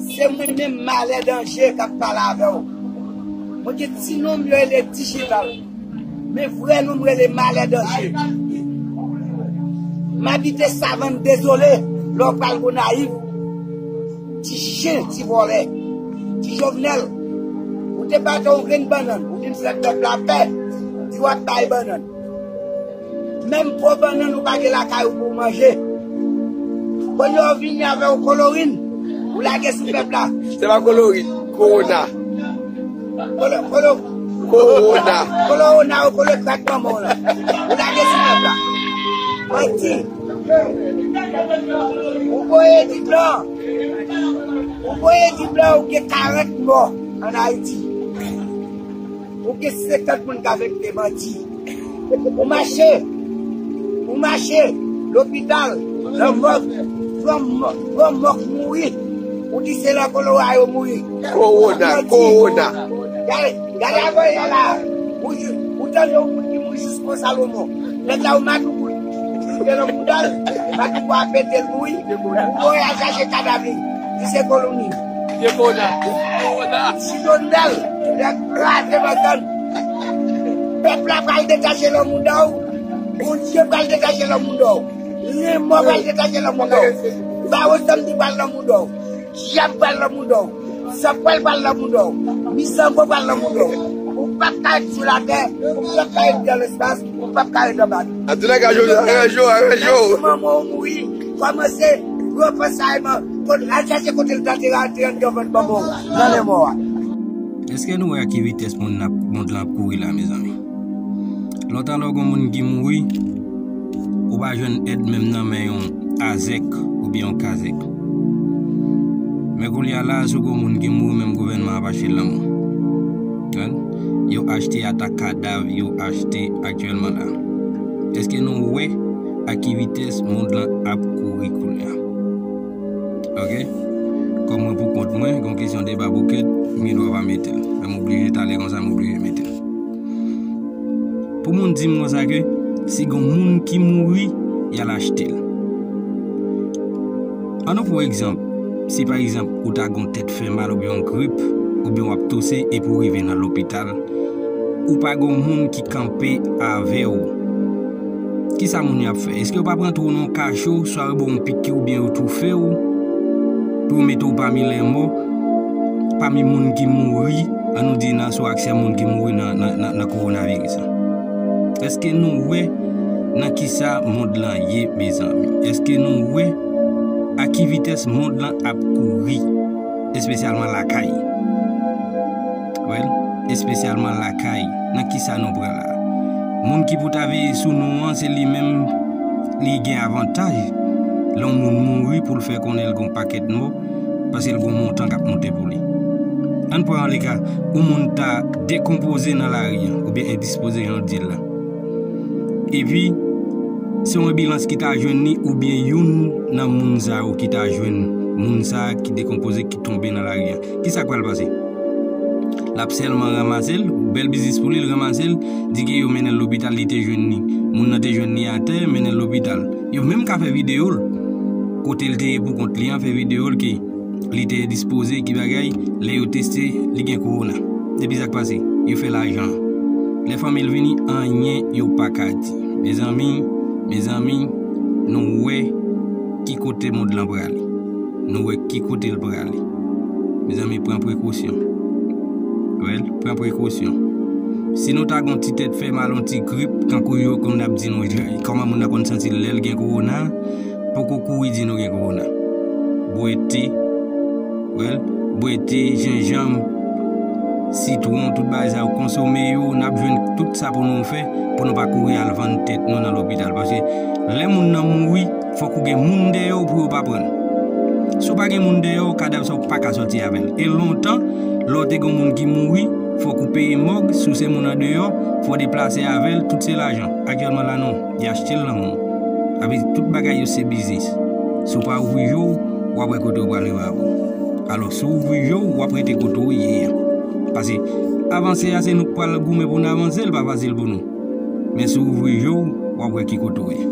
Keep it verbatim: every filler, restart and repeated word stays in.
Se mwen menm Malè Danje k ap pale avè w. Mwen gen ti non m yo rele Dijital. Men vrè non m rele Malè Danje. M abite Savann Dezole, lè w pral Gonayiv. Ti chen, ti vòlè. Ti Jovenel, ou te pa te yon grenn bannann, ou vin fè pèp la pè, di w ap bay bannann. Menm po bannann ou pa gen lakay ou pou w manje. Kounye a w vini avè w kolorin, ou lage sou pèp la. Se pa kolorin, kowona. Kolo, kolo, Kowona. Kowona ou kolo krak manman w lan. Ou lage sou pèp la. Manti. Ou voye di blan. Ou voye di blan, ou gen karant mò ann Ayiti. Ou gen senkant moun k afekte, manti. Ou mache, ou mache lopital, lanmò, granmò, granmò k mouri. Ou di se nan kolera yo mouri. Kowona, manti. Kowona. Gade, gade avè yo la. Ou, ou tande yon moun ki mouri jis kon Salomon. Nèg la ou madoubou. Li gen nan mouda l. Madoubou a pete l mouri. Ou voye al chache kadav li. Li se koloni. Kowona. Kowona. Si Jovenel, lè kraze madann. Pèp la pral detache nan mouda w. Bondye pral detache nan mouda w. Lanmò pral detache nan mouda w. Bawo Sanmdi pral nan mouda w. Dyab pral nan mouda w. Sanpwèl pral nan mouda w. Misango pral nan mouda w. Ou p ap ka ret sou latè. Ou p ap ka ret nan lespas. Ou p ap ka ret anba. Antoulèka, Jojo, aranje w, aranje w. Lè manman w mouri, kòmanse repansayman. Kot, al chache kote l t antere a, te anndan vant manman w, nan lanmò a. Èske nou wè a ki vitès mond lan ap, mond lan ap kouri la, mezanmi? Lontan, lè w gen yon moun ki mouri, ou pa jwenn èd menm nan men yon azèk oubyen yon kazèk. Men kounye a la, si w gen yon moun ki mouri, menm gouvènman ap achte l nan men w. Yo achte ata kadav, yo achte aktyèlman la. Èske nou wè a ki vitès mond lan ap kouri kounye a? Ok? Kòm mwen pou kont mwen, gen yon kesyon deba bouket, m gen dwa pa mete l. Men m oblije tale konsa, m oblije mete l. Pou moun di m konsa ke si gen moun ki mouri, y al achte l. Ann nou pran egzanp. Si pa egzanp, ou ta gen yon tèt fè mal oubyen yon grip, oubyen w ap touse epi w rive nan lopital, ou pa gen moun ki kanpe avè w. Kisa moun yo ap fè? Èske yo pa pran tou nan yon kacho, swa yo ba w yon piki oubyen yo toufe w, pou yo mete w pami lèmò, pami moun ki mouri, ann nou di nan sou aksyon moun ki mouri nan, nan, nan, nan kowonaviris la? Èske nou wè nan kisa mond lan ye, mezanmi? Èske nou wè a ki vitès mond lan ap kouri, espesyalman lakay? Well, espesyalman lakay, nan kisa nou pran la? Moun ki pou ta veye sou nou an, se li menm li gen avantaj lè yon moun mouri pou l fè konnen l gen yon pakèt mò, paske l gen yon montan k ap monte pou li. Ann pran anleka, yon moun ta dekonpoze nan lari an, oubyen endispoze, jan w di l la. Epi, se yon anbilans ki ta jwenn li, oubyen youn nan moun sa yo ki ta jwenn moun sa a ki dekonpoze, ki tonbe nan lari an. Kisa k pral pase? L ap sèlman ranmase l, bèl biznis pou li, l ranmase l, di ke yo mennen l lopital, li te jwenn li. Moun nan te jwenn li atè, mennen l lopital. Yo menm ka fè videyo l, kote l te ye pou kont li an, fè videyo l ke li te endispoze, ki bagay, lè yo teste, li gen kowona. Epi sa k pase? Yo fè lajan. Lè fanmi l vini, anyen yo pa ka di. Mezanmi, mezanmi, nou wè ki kote mond lan prale. Nou wè ki kote l prale. Mezanmi, pran prekosyon. Well, pran prekosyon. Si nou ta gen yon ti tèt fè mal, yon ti grip, tankou yo konn ap di nou, kòman moun nan konn santi l lè l gen kowona, poko kouri di nou gen kowona. Bwè te, well, bwè te, jenjanm, sitwon, tout bagay sa yo, konsome yo, n ap jwenn tout sa pou nou fè, pou nou pa kouri al vann tèt nou nan lopital. Paske lè moun nan mouri, fòk ou gen moun dèyè w pou yo pa pran l. Si w pa gen moun dèyè w, kadav sa yo pa ka sòti avè l. E lontan, lè w te gen moun ki mouri, fòk ou peye mòg, si w se moun andeyò, fò w deplase avè l, tout se lajan. Aktyèlman la non, y achte l nan men w. Sa vle di tout bagay yo se biznis. Si w pa ouvri je w, w ap wè kote w pral rive avè w. Alò, si w ouvri je w, w ap rete kote w ye a. Paske avanse a, se nou k pral goumen pou n avanse, l pa fasil pou nou. Men si w ouvri je w, w ap wè ki kote w ye.